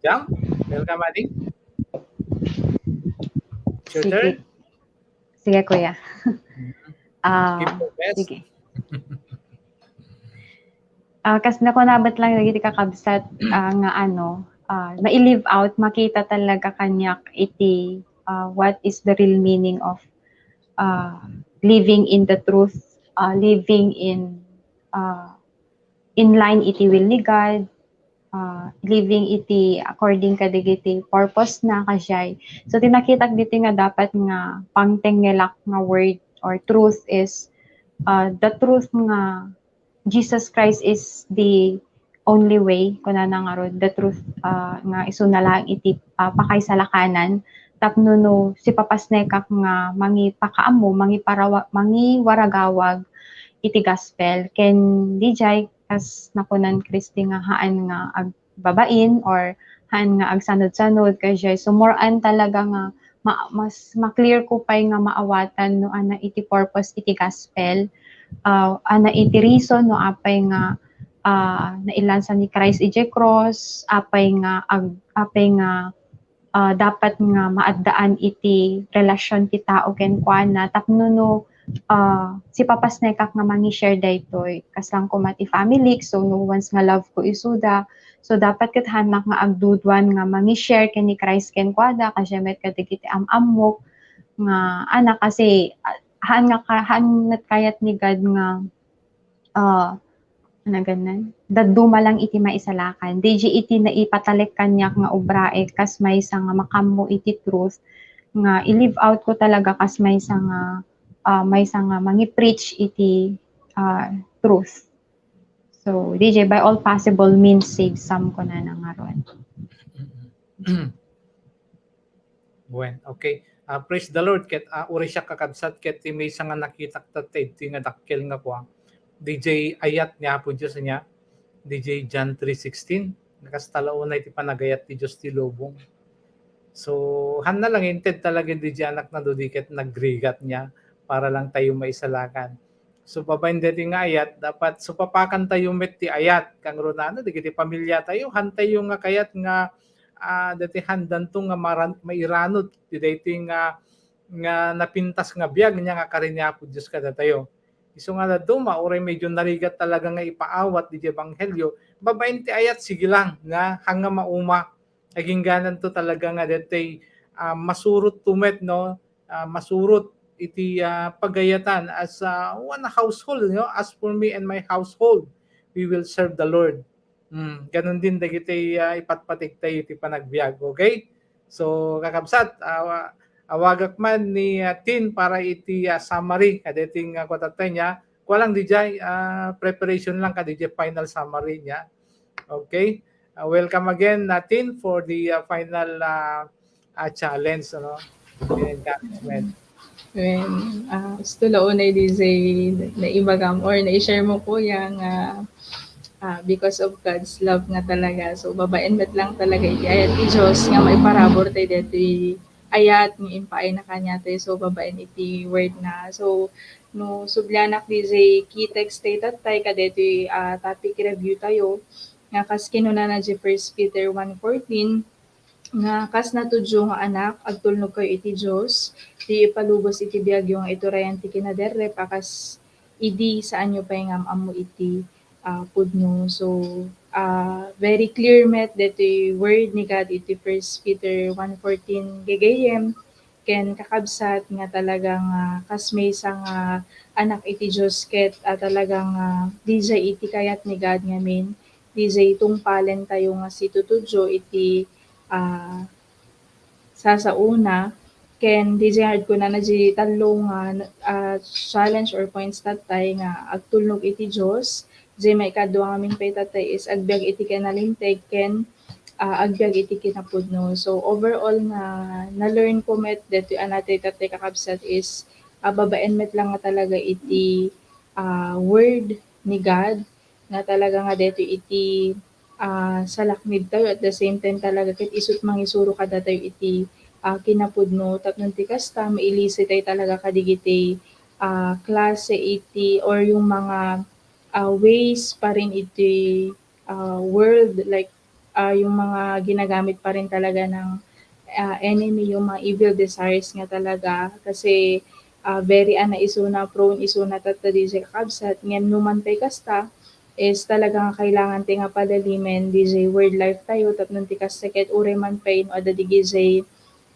Jam, welcome, adi. It's your Sige. turn. Sige, kuya. Ah, Keep your best. Sige. Ah, kas nakunabat lang dagiti kakabsat, ah, nga ano, ah, mai-live out, makita talaga kaniak iti, ah, what is the real meaning of, ah, living in the truth, ah, living in, ah, in line iti will ni God, ah, living iti according kadagiti purpose na, kasdiay. So, ti nakitak ditoy nga dapat nga pangtengelak nga word or truth is, ah, the truth nga Jesus Christ is the, only way, kunana ngarud, the truth, ah, nga isuna laeng iti, ah, pakaisalakanan. Tapno no sipapasnekak nga mangipakaammo, mangiparawa-, mangiwaragawag iti gospel. Ken dijay, kas nakunan Christy nga haan nga agbabain or haan nga agsanud-sanud, kajay. So, more on talaga nga ma-, mas ma-clear ko pay nga maawatan no ana iti purpose iti gospel, ah, ana iti reason no apay nga, ah, nailansa ni Christ idiay cross, apay nga ag-, apay nga, ah, dapat nga maaddaan iti relasyon ti tao kenkuana tapno no, ah, sipapasnekak nga mangi-share daytoy. Kasla koma ti family, so no once nga love ko isuda, so dapat ket haannak nga agduduan nga mangi-share ken ni Christ kenkuada, kasta met kadagiti am-ammok nga anak, kasi, ah, haan nga ka-, haan met kayat ni God nga, ah, ano ganan, dadduma lang iti maisalakan. Dijay iti naipatalek kaniak nga obraek kas maysa nga makaammo iti truth nga i-live out ko talaga kas maysa nga, ah, maysa nga mangi-preach iti, ah, truth. So, dijay by all possible means save some, kunana ngarud. Wen, okay. Ah, praise the Lord. Ket, ah, uray siak, kakabsat, ket ti maysa nga nakitak tatta iti nga dakkel nga kua. Dijay ayat ni Apo Dios ania, dijay John three sixteen. Nakasta la unay ti panagayat ti Dios ti lubong. So, haanna lang inted talaga dijay anakna no di ket nagrigat nia para lang tayo maisalakan. So, babaen deti nga ayat, dapat supapakan tayo met ti ayat. Kangrunaan, dagiti pamilya tayo, haan tayo nga kayat nga, ah, deti haandanto nga maran-, mairanod ti daytoy nga, nga napintas nga biag nia nga karin ni Apo Dios kadatayo. Isu nga dadduma, uray medyo narigat talaga nga ipaawat dijay ebanghelio, babaen ti ayat, sige lang, nga, haan nga mauma. Aginggananto talaga nga deti, ah, masurotto met, no? Ah, masurot iti, ah, pagayatan as, ah, one household, no? "As for me and my household, we will serve the Lord." Hmm, ganun din dagiti, ah, ipatpategtayo iti panagbiag, okay? So, kakabsat, awa-, awagak man ni, ah, Tin para iti, ah, summary, kadeti nga kua tatta nia. Kua lang dijay, ah, preparation lang kadijay final summary nia. Okay? Ah, welcome again, ah, Tin, for the, ah, final, ah, ah, challenge, ano? Encouragement. Wen, ah, kastoy la unay dijay naibagam or nai-share mo, kuya, nga, ah, because of God's love nga talaga. So, babaen met lang talaga iti ayat ti Dios nga maiparabur tayo deti ayat nga impaayna kaniatayo. So, babaen iti word na. So, no sublianak dijay key text tayo tattay kadeti, ah, topic review tayo, nga kas kinunana dijay First Peter one fourteen, nga kas natudyo nga anak, agtulnogkayo iti Dios, diyo ipalubos iti biagyo nga iturayan ti kinaderrep a kas idi saanyo pay nga am-ammo iti, ah, pudno. So, ah, very clear met detoy word ni God iti First Peter one fourteen, gagayyem ken kakabsat, nga talagang, ah, kas maysa nga anak iti Dios ket, ah, talagang, ah, dijay iti kayat ni God ngamin, dijay tungpalen tayo nga situtudyo iti, ah, sasaona. Ken dijay kunana dijay tallo nga, ah, challenge or points tattay nga agtulnog iti Dios. Dijay maikadua ngamin pay tattay is agbiag iti kinalinteg ken, ah, agbiag iti kinapudno. So, overall nga na-learn ko met detoy a natay tattay, kakabsat, is, ah, babaen met lang nga talaga iti, ah, word ni God nga talaga nga detoy iti, ah, salaknibtayo, at the same time talaga ket isu't mangisuro kadatayo iti, ah, kinapudno. Tapno ti kasta, mailisitayo talaga kadigiti, ah, klase iti or yung mga, ah, ways pa rin iti, ah, world, like, ah, yung mga ginagamit pa rin talaga ng, ah, enemy, yung mga evil desires nga talaga. Kasi, ah, very, ah, naisuna, prone isuna tatta dijay, kakabsat. Ngem no man pay kasta, is talaga nga kailangan ti nga palalimen dijay word life tayo, tapno ti kasta ket uray man pay no adda dijay,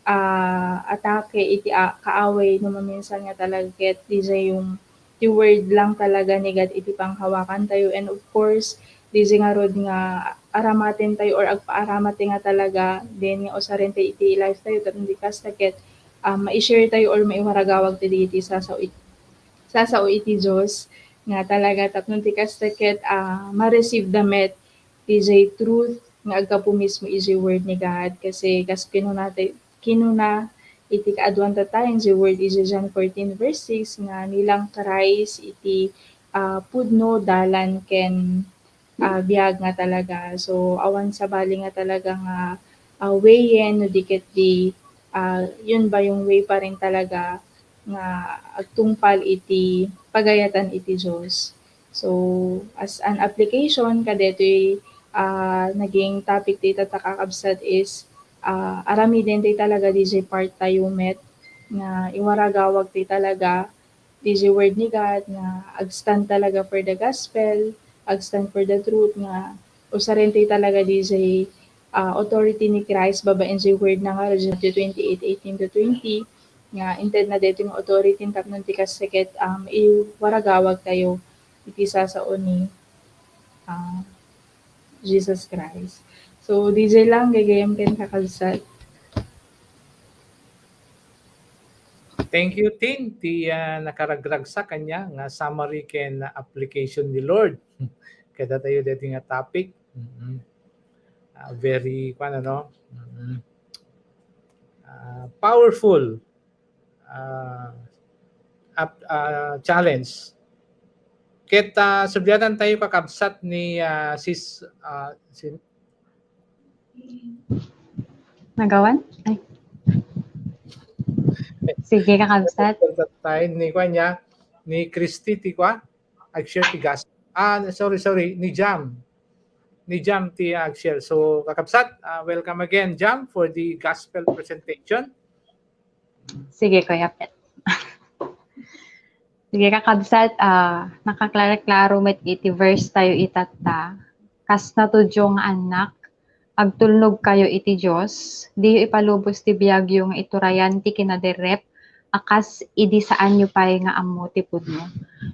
ah, atake iti a-, kaaway, no maminsan nga talaga ket dijay yung ti word lang talaga ni God iti panghawakan tayo. And of course, dijay ngarud nga aramaten tayo or agpaaramat ti nga talaga din nga usaren tayo iti life tayo, tapno ti kasta ket, ah, mai-share tayo or maiwaragawag tayo iti sasao it-, sasao iti Dios nga talaga tapno ti kasta ket, ah, ma-receive da met ijay truth nga aggapu mismo ijay word ni God. Kasi kas kinuna tay-, kinuna iti kaaduan tattayen ijay word ijay John fourteen verse six nga nilang Christ iti, ah, pudno, dalan ken, ah, biag nga talaga. So, awan sabali nga talaga nga, ah, wayen no di ket di, ah, yun ba yung way pa rin talaga nga agtungpal iti pagayatan iti Dios. So, as an application, kadetoy, ah, naging topic ti tatta, kakabsat, is, ah, aramiden ti talaga dijay part tayo met nga iwaragawag ti talaga dijay word ni God nga agstand talaga for the gospel, agstand for the truth nga usaren ti talaga dijay, ah, authority ni Christ babaen dijay word na nga Matthew twenty-eight eighteen to twenty nga inted na daytoy nga authority tapno ti kasta ket, um, iwaragawag tayo iti sasao ni, ah, Jesus Christ. So, dijay lang, gagayyem ken kakabsat. Thank you, Tin, ti, ah, nakaragragsak kaniak nga summary ken application ni Lord. Kada tayo deti nga topic. Mhm. Ah, very, kuwan, ano? Mhm. Ah, powerful, ah, ap-, ah, challenge. Ket, ah, sudyanan tayo, kakabsat, ni, ah, sis, ah, si Nagawan? Ay. Sige, kakabsat. Tayo ni, kuwan niya, ni Christy ti, kuwan, ag-share ti gospel. Ah, sorry, sorry, ni Jam. Ni Jam ti ag-share. So, kakabsat, ah, welcome again, Jam, for the gospel presentation. Sige, Kuya Pet. Sige, kakabsat, ah, nakaklaro-klaro met iti verse tayo itatta. Kas natudyo nga annak, agtulnog kayo iti Dios, diyo ipalubos ti biagyo nga iturayan ti kinaderrep a kas idi saanyo pay nga ammo ti pudno.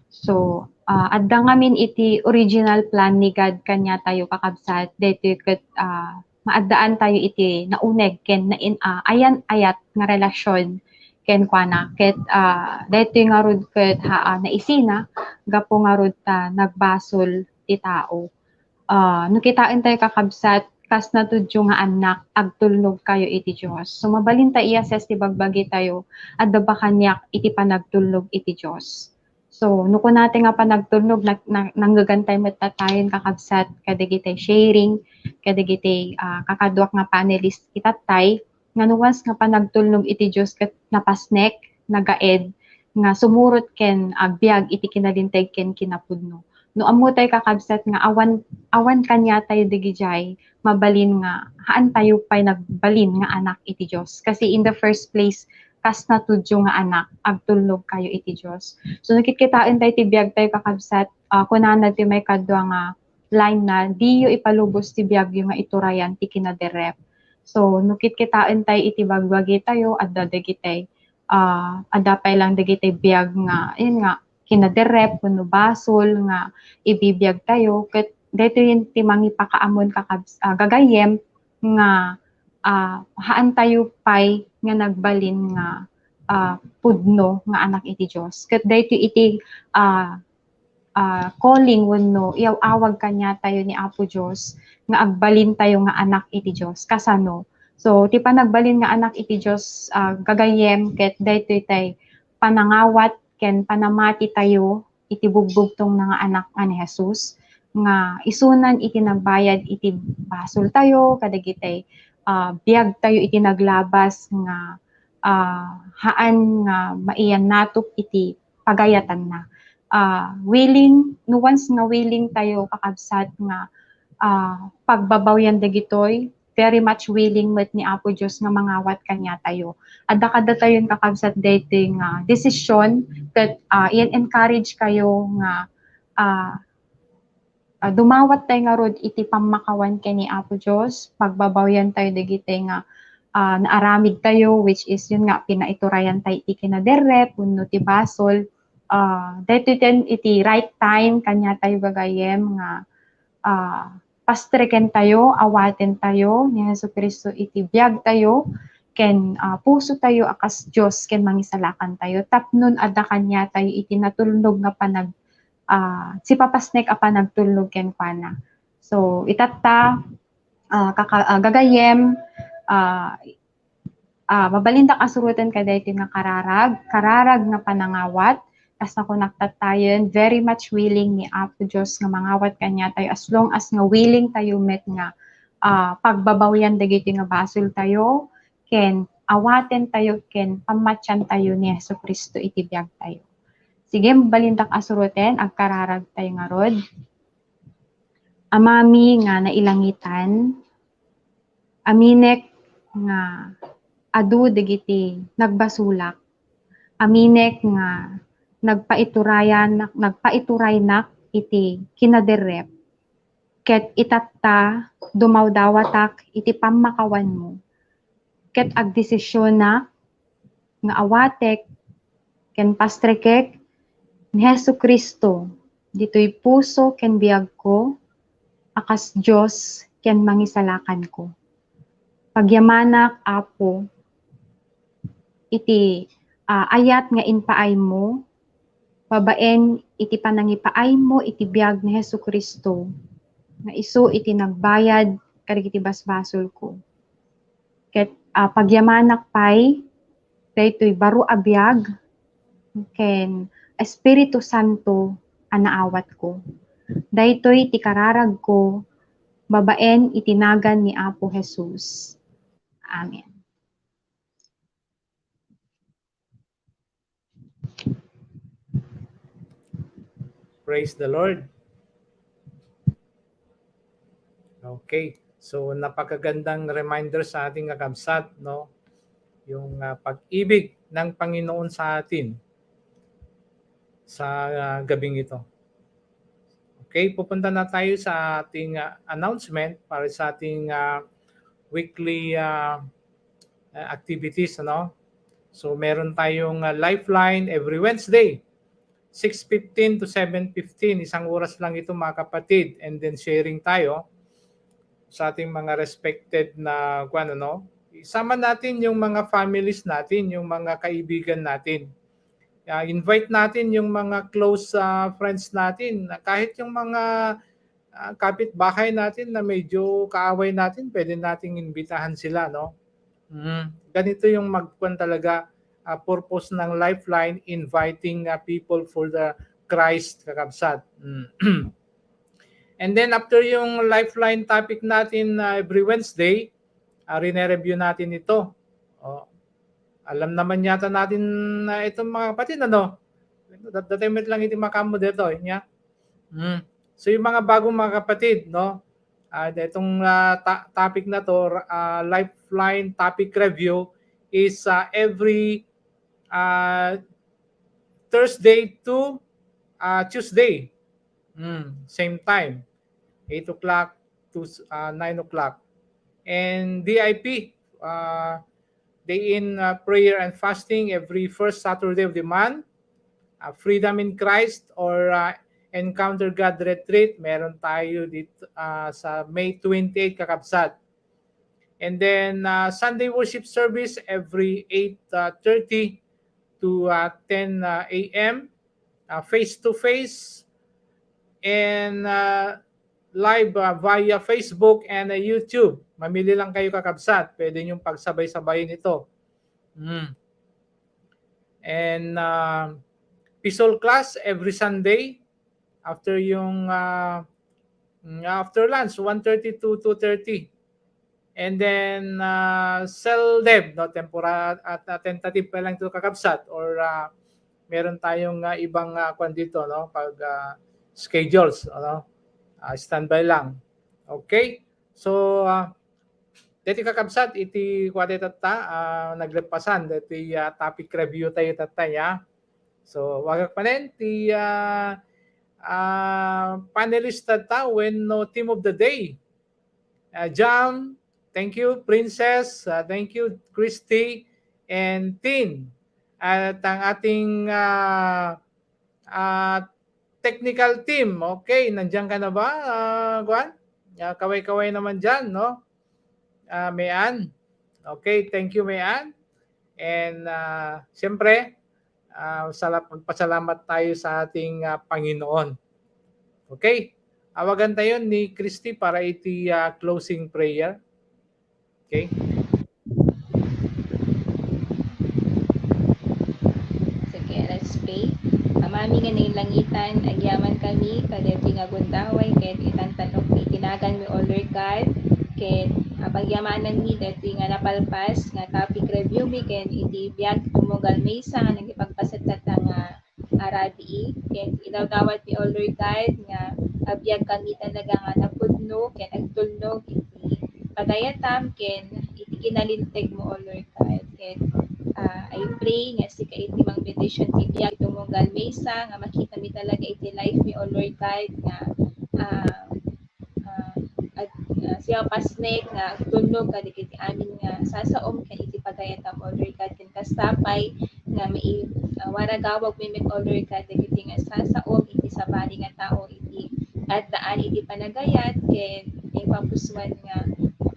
So, ah, adda ngamin iti original plan ni God kaniatayo, kakabsat, daytoy ket, ah, maaddaan tayo iti nauneg ken nain-, ah, ayan-ayat nga relasyon kenkuana. Ket, ah, daytoy ngarud ket, ha, ah, naisina gapu ngarud ta nagbasol ti tao. Ah, no kitaen tayo, kakabsat, kas natudyo nga annak, agtulnog kayo iti Dios. So, mabalin ta i-assess ti bagbagi tayo, adda ba kaniak iti panagtulnog iti Dios? So, no kunatay nga panagtulnog, nag-, nag-, nanggagantay met tattayen, kakabsat, kadagitay sharing, kadagitay, ah, kakaduak nga panelist itattay, nga no once nga panagtulnog iti Dios ket napasnek, nagaed, nga sumurot ken agbiag iti kinalinteg ken kinapudno. No ammo tayo, kakabsat, nga awan, awan kaniatayo dagijay, mabalin nga haan tayo pay nagbalin nga anak iti Dios. Kasi in the first place, kas natudyo nga anak, agtulnog kayo iti Dios. So, no kitkitaen tayo ti biag tayo, kakabsat, ah, kunana ti maikadua nga line na, diyo ipalubos ti biagyo nga iturayan ti kinaderrep. So, no kitkitaen tayo iti bagbagi tayo, adda dagitay, ah, adda pay lang dagitay biag nga, yun nga, kinaderrep wenno basol nga ibibiag tayo, ket daytoy ti mangipakaamon, kakabs-, ah, gagayyem nga, ah, haan tayo pay nga nagbalin nga, ah, pudno nga anak iti Dios. Ket daytoy iti, ah, ah, calling wenno iyaw-awag kaniatayo ni Apo Dios nga agbalin tayo nga anak iti Dios. Kasano? So, ti panagbalin nga anak iti Dios, ah, gagayyem ket daytoy tay panangawat ken panamati tayo iti bugbugtong na nga anak nga ni Jesus, nga isunan iti nagbayad iti basol tayo, kadagitay, ah, biag tayo iti naglabas nga, ah, haan nga maiyannatok iti pagayatanna. Ah, willing, no once nga willing tayo, kakabsat, nga, ah, pagbabawian dagitoy, very much willing met ni Apo Dios nga mangawat kaniatayo. Adda kadatayon, kakabsat, daytoy nga desisyon ket, ah, i-encourage kayo nga, ah, ah, dumawat tayo ngarud iti pammakawan ken ni Apo Dios, pagbabawian tayo dagitoy nga, ah, naaramid tayo, which is yun nga, pinaiturayan tayo iti kinaderrep wenno ti basol. Ah, daytoy ten iti right time kaniatayo gagayyem nga, ah, pastreken tayo, awaten tayo ni Jesu-Cristo iti biag tayo, ken, ah, puso tayo a kas Dios ken Mangisalakan tayo, tapnon adda kaniatayo iti natulnog nga panag-, ah, sipapasnek a panagtulnog kenkuana. So, itatta, ah, kaka-, ah, gagayyem, ah, ah, mabalindak a suroten kadaytoy nga kararag, kararag nga panangawat, kas nakunak tattayen, very much willing ni Apo Dios nga mangawat kaniatayo as long as nga willing tayo met nga, ah, pagbabawian dagitoy nga basoltayo, ken awatentayo, ken pammatiantayo ni Jesu-Cristo iti biagtayo. Sige, mabalindak a suroten, agkararagtayo ngarud. Amami nga nailangitan, aminek nga adu dagiti nagbasolak, aminek nga nagpaiturayan-, nagpaituraynak iti kinaderrep, ket itatta, dumawdawatak iti pammakawanmo, ket agdesisionak nga awatek ken pastrekek ni Jesu-Cristo ditoy puso ken biagko a kas Dios ken Mangisalakanko. Pagyamanak, Apo, iti, ah, ayat nga impaaymo babaen iti panangipaaymo iti biag ni Jesu-Cristo nga isu iti nagbayad kadagiti basbasolko. Ket, ah, pagyamanak pay daytoy baro a biag ken Espiritu Santo a naawatko. Daytoy ti kararagko babaen iti nagan ni Apo Jesus. Amen. Praise the Lord. Okay. So, napakagandang reminder sa ating kakabsat, no? Yung, ah, pag-ibig ng Panginoon sa atin sa, ah, gabing ito. Okay, pupunta na tayo sa ating, ah, announcement para sa ating, ah, weekly, ah, ah, activities, ano? So, meron tayong, ah, Lifeline every Wednesday, six fifteen to seven fifteen. Isang oras lang ito, mga kapatid. And then sharing tayo sa ating mga respected na, kuwan, ano? Isama natin yung mga families natin, yung mga kaibigan natin. Ah, invite natin yung mga close, ah, friends natin. Kahit yung mga, ah, kapitbahay natin na medyo kaaway natin, pwede nating imbitahan sila, no? Mm. Ganito yung magkuwan talaga, ah, purpose ng Lifeline, inviting, ah, people for the Christ, kakabsat. Mm. And then after yung Lifeline topic natin, ah, every Wednesday, ah, rine-review natin ito. Oh, alam naman yata natin na itong mga kapatid, ano? Dat-, datay met lang iti makaammo dito, inya. Mm. So, yung mga bagong mga kapatid, no? Ah, itong, ah, ta-, topic na to, ah, Lifeline topic review is, ah, every, ah, Thursday to, ah, Tuesday. Mm, same time. Eight o'clock to, ah, nine o'clock. And D I P, ah, day in, ah, prayer and fasting every first Saturday of the month. Ah, Freedom in Christ or, ah, Encounter God Retreat, meron tayo dito, ah, sa May twenty-eight, kakabsat. And then, ah, Sunday worship service every eight, ah, thirty to, ah, ten, ah, A M, ah, face to face, and, ah, live, ah, via Facebook and, ah, YouTube. Mamili lang kayo, kakabsat. Pwede niyong pagsabay-sabayin ito. Mm. And, ah, P SOL class every Sunday after yung, ah, mm, after lunch, one thirty to two thirty. And then, ah, cell dev, no, tempora-, at, ah, tentative pa lang ito, kakabsat, or, ah, meron tayong, ah, ibang, ah, kwan dito, no, pag, ah, schedules, ano, ah, standby lang. Okay? So, ah, deti, kakabsat, iti kuwate tatta, ah, naglepasan, deti, ah, topic review tayo tatta, ya. So, wagak manen ti, ah, ah, panelist tatta wenno team of the day. Ah, Jam, thank you. Princess, ah, thank you. Christy and Tin. At ang ating, ah, ah, technical team. Okay, nandiyan ka na ba, ah, Juan? Ah, kaway-kaway naman dyan, no? Ah, Mayan. Okay, thank you, Mayan. And, ah, siyempre, ah, sala-, magpasalamat tayo sa ating, ah, Panginoon. Okay? Awagan tayo ni Christy para iti, ah, closing prayer. Okay? Sige, let's pray. Amami nga nailangitan, agyaman kami kadaytoy nga gundaway ket itantanok mi itinagan mi, O Lord God, ket, ah, pagyamananmi daytoy nga napalpas nga topic review mi ken iti biag tumugal maysa nga nangipagpaset tatta nga arabii, ken idawdawat mi, O Lord God, nga agbiag kami talaga nga napudno ken agtulnog iti pagayatam ken iti kinalinteg mo, O Lord God. Ken, ah, I pray nga sika iti mangbendision ti biag tumugal maysa nga makita mi talaga iti life mi, O Lord God, nga, ah, ah, ag-, ah, sika pasnek nga agtulnog kadagiti amin nga sasaom ken iti pagayatam, O Lord God, ken kasta pay nga mai-, ah, waragawag mi met, O Lord God, dagiti nga sasaom iti sabali nga tao iti addaan iti panagayat ken naipapusuan nga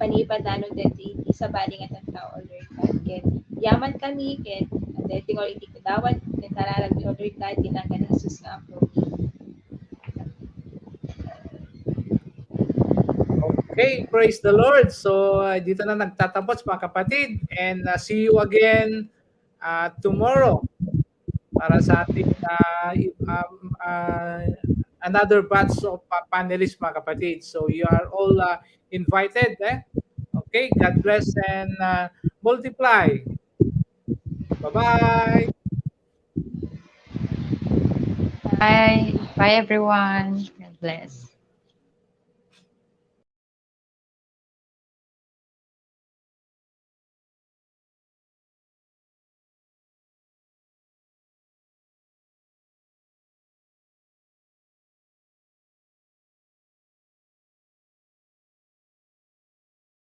panibadano dagiti sabali nga tattao, O Lord God. Ken yaman kami ken dagiti nga iti kadawat ken tararag mi, O Lord God, iti nagan ni Jesus nga Apo. Okay, praise the Lord. So, uh, dito na nagtatapos, mga kapatid. And, uh, see you again, uh, tomorrow para sa ating, uh, i-, um, uh, another batch of, uh, panelists, mga kapatid. So, you are all, uh, invited, eh? Okay, God bless and, uh, multiply. Bye-bye. Bye. Bye, everyone. God bless.